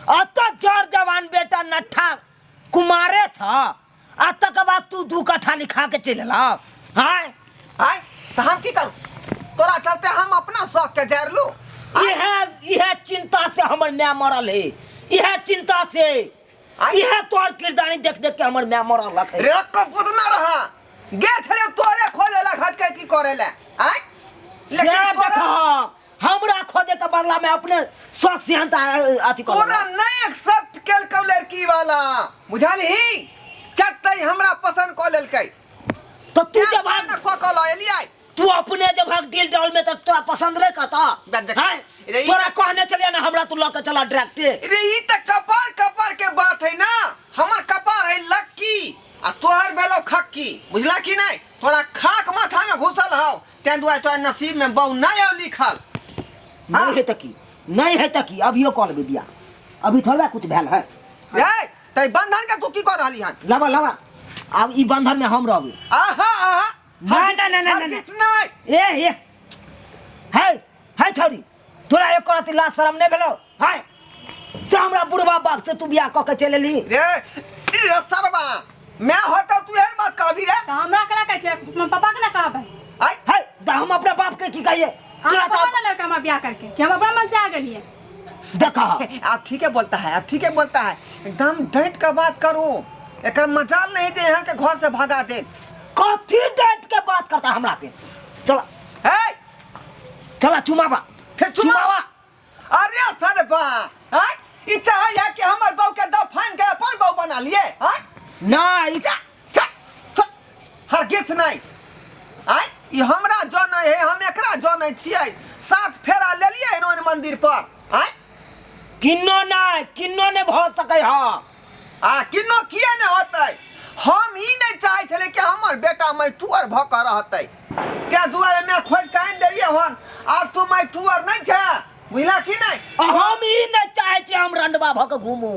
अत जर जवान बेटा नट्ठा कुमारे छ आ तकर बाद तू दू कट्ठा लिखा के चलि एलह आँय? आय तऽ हम की करू तोरा चलते हम अपना शौक के जारलू। इहे इहे चिंता से हमर माय मरल है, इहे चिंता से। आय? इहे तोहर किरदानी देख देख के हमर माय मरल है। रे कपुतना रहा गे छले तोरे खोजे ला घटके की करे ला आय? से लेकिन तोरा देखह, हमरा खोजे के बदला में अपने शौक सिहनता अथी कर। तोरा नहीं एक्सेप्ट केलकौ लड़की वाला, बुझलही? चटै हमरा पसंद कऽ लेलकै। तो तू जब तें ने कऽ कऽ लऽ एलियै। तू अपने जब हक डील डाल में तो तोरा पसंद नहीं करता। बे देख, हैं? रे ई तोरा कहने चलिए ना हमरा तू लऽ के चला डायरेक्टे। रे ई तऽ कपार कपार के बात है ना। हमर कपार है लक्की आ तोहर भेलौ खक्की, बुझला कि नहीं? तोरा खाक माथा में घुसल हौ, तें दुआरे तोरा नसीब में बहु नहीं हौ लिखल। नहीं है तकी, नहीं है तकी, अभियो कऽ लेबै बियाह, अभी थोड़ा कुछ भेल है। ए तै बंधन के तू की कऽ रहली हन? लावा लावा, आब ई बंधन में हम रहबै। आहा आहा। नहीं, नहीं, नहीं, नहीं, हरगिज नहीं। ए ए है है छौरी, तोरा एक रति लाज शरम नहीं भेलौ? है से हमरा बुढ़वा बाप से तू बियाह कऽ के चलि एलही। रे रे सरबा, मैं होतौ तू एहन बात कहबी रे? तऽ हमरा केना कहै छै? अपन पापा के ना कहबै। आय। है तऽ हम अपना बाप के की कहिए? अहाँ तोरा पापा तऽ ना लड़का हमरा बियाह करके कि हम अपना मन से आ गेलियै। देखा। आप ठीक है बोलता है, आप ठीक है बोलता है, एकदम डांट के बात करू, एकर मजाल नहीं दे यहाँ के घर से भगा दे। कथी डांट के बात करता हमरा से? चला। हे चला चुमावा। फिर चुमा। चुमावा। अरे सरबा, हैं? ई चाहे है कि हमर बहू के दफान के अपन बहू बना लिए, हैं? ना, ई जा, जा, जा। हरगिज नहीं। आय, ई हमरा जनै है, हम एकरा जनै छियै। सात फेरा लेलियै हन ओहि मंदिर पर, आय? किन्नो नहीं, किन्नो नहीं भऽ सकै हँ। आ किन्नो किए नहि होतै? हम ई नहि चाहै छलियै कि हमर बेटा मैटुअर भऽ कऽ रहतै, तें दुआरे मैं खोजि कऽ आनि देलियै हन। आब तू मैटुअर नहि छै, बुझला कि नहि? आ हम ई नहि चाहै छी हम रंडवा भऽ कऽ घूमू,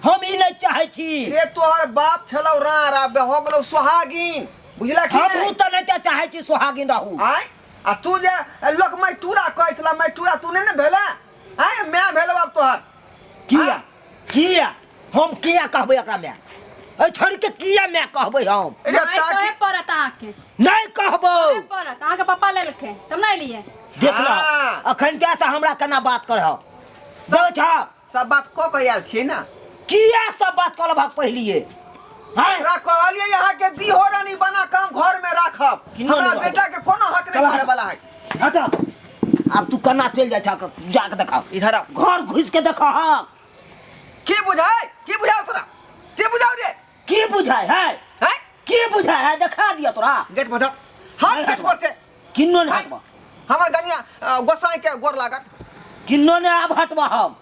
हम ई नहि चाहै छी। रे तोहर बाप छलौ राड़, आब हो गेलौ सोहागिन, बुझला कि हमहूँ नहि? तऽ नहि चाहै छी सोहागिन रहू। आँय, आ तू जे लोक मैटुरा कहै छला, मैटुरा तू नहि ने भेलै? आँय, माय भेलौ आब तोहर। किया किया हम किया कहबै एकरा माय? एहि छोड़ी के किया माय कहबै हम? रे माय ताकि कहे पड़त अहाँके। नहि कहबौ। कहे पड़त अहाँके, पापा लेलकै तब ने एलियै। देख लह। हाँ। अखन क्या से हमरा केना बात करह देखै छह? सब बात कऽ के आयल छियै ने। किया सब बात कऽ लेबहक पहिलिये? हैं? एकरा कहलियै यहाँ के दीहो रानी बना कऽ हम घर में राखब। किन्नो हमरा नहि रहब। बेटा के कोनो हक नहीं चला। करे वाला है। हट, आब तू केना चलि जाइ छह? जाके देखा। इधर आओ। घर घुसि के देखह। की बुझाय, की बुझाओ तोरा, की बुझाओ रे? की बुझाय है? हैं? की बुझाय है? देखा दिया तोरा। गेट पर जा, हाथ नहीं गेट हटबा। पर से। किन्नो नहीं हैं? हटबा। हमर गनिया गोसाई के गोर लागत। किन्नो नहीं आब हटबा हम।